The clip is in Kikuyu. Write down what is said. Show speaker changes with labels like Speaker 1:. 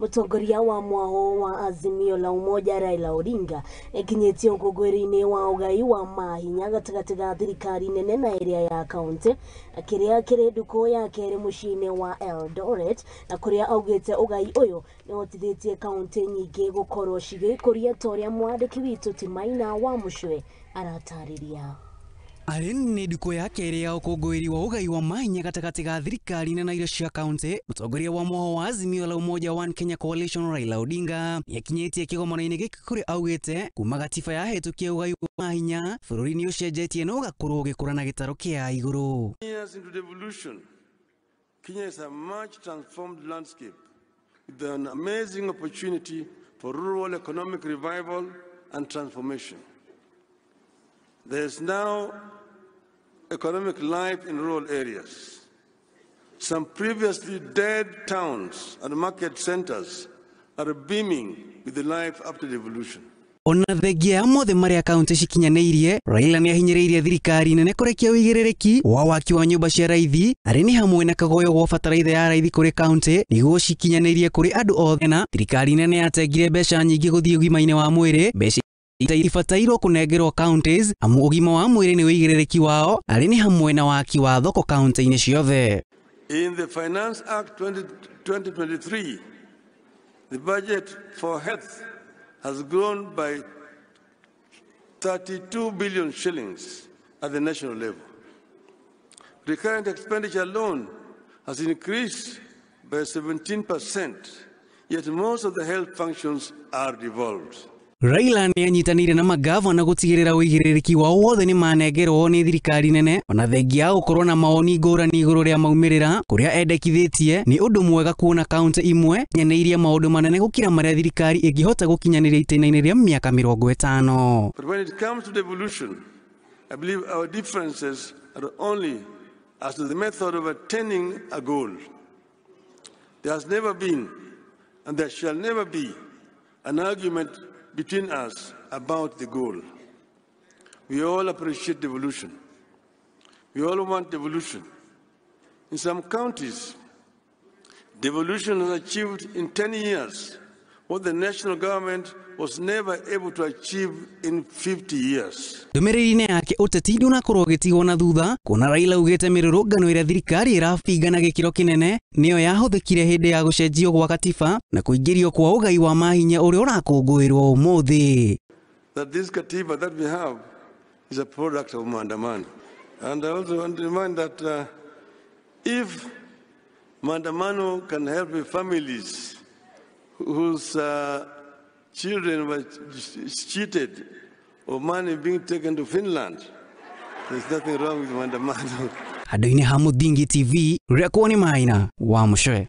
Speaker 1: Mũtongoria wa mwaho wa Azimio la Umoja Raila Odinga ekinyĩtie ũkũngũĩri-inĩ wa ũgai wa mahinya gatagatĩ ga thirikari nene na ĩrĩa ya kaunti kĩrĩa kĩrĩ ndukũ ya kerĩ mũciĩ-inĩ wa Eldoret, na kũrĩa augĩte ũgai ũyũ nĩũhotithĩtie kaunti nyingĩ gũkorwo cigĩkũria ta ũrĩa mwandĩki witũ Timaina wa Mũcwe aratarĩria.
Speaker 2: Arĩ nĩ ndukũ ya kerĩ ya ũkũngũĩri wa ũgai wa mahinya gatagatĩ ga thirikari nene na iria cia kaunti. Mũtongoria wa mwaho wa Azimio la Umoja One Kenya Coalition Raila Odinga nĩakinyĩtie kĩgomano-inĩ gĩkĩ kũrĩa augĩte kuma gatiba yahĩtũkia ũgai wa mahinya bũrũri nĩ ũcenjetie na ũgakorwo ũgĩkũra na gĩtarũ kĩa igũrũ.
Speaker 3: Years into devolution, Kenya is a much transformed landscape with an amazing opportunity for rural economic revival and transformation. There is now economic life in rural areas. Some previously dead towns and market centers are beaming with the life after devolution.
Speaker 2: Ona thengia ya mothe marĩa kaunti cikinyanĩirie, Raila nĩahinyĩrĩirie thirikari nene kũrekia ũigĩrĩrĩki wa waki wa nyũmba cia raithi arĩ nĩ hamwe na kagoyo gwa bataraitha ya raithi kũrĩ kaunti nĩguo cikinyanĩrie kũrĩ andũ othe. Na thirikari nene yatengire mbeca nyingĩ gũthiĩ ũgima-inĩ wa mwĩrĩ, mbeca ibatairwo kũnengerwo counties amu ũgima wa mwĩrĩ nĩ ũigĩrĩrĩki wao arĩ nĩ hamwe na waki wa thoko kaunti-inĩ ciothe.
Speaker 3: In the Finance Act 2023, the budget for health has grown by 32 billion shillings at the national level. Recurrent expenditure alone has increased by 17%, yet most of the health functions are devolved.
Speaker 2: Raila nĩanyitanĩire na magavana gũtigĩrĩra ũigĩrĩrĩki wao wothe nĩ manengerwo nĩ thirikari nene ona thengia ya gũkorwo na mawoni ngũrani igũrũ rĩa maumĩrĩra kũrĩa endekithĩtie nĩ ũndũ mwega kuona kaunti imwe nyanĩirie maũndũ manene gũkĩra marĩa thirikari ĩngĩhota gũkinyanĩria itĩna-inĩ rĩa mĩaka 50.
Speaker 3: But when it comes to devolution, I believe our differences are only as to the method of attaining a goal. There has never been, and there shall never be, an argument between us about the goal. We all appreciate devolution. We all want devolution. In some counties, devolution has achieved in 10 years what the national government was never able to achieve in 50 years.
Speaker 2: Ndũmĩrĩri-inĩ yake ũteti ndũnakorwo ũgĩtigwo na thutha kuona Raila augĩte mĩrũrũngano ĩrĩa thirikari ĩrabinga na gĩkĩro kĩnene nĩyo yahũthĩkire hĩndĩ ya gũcenjio gwa katiba na kũingĩrio kwa ũgai wa mahinya ũrĩa ũrakũngũĩrwo ũmũthĩ.
Speaker 3: That this katiba that we have is a product of maandamano. And I also want to remind that if maandamano can help the families whose children were cheated or money being taken to Finland, there's nothing wrong with maandamano.
Speaker 2: Handũ-inĩ ha Mũthingi TV, rĩakwo nĩ Maina wa Mũcwe.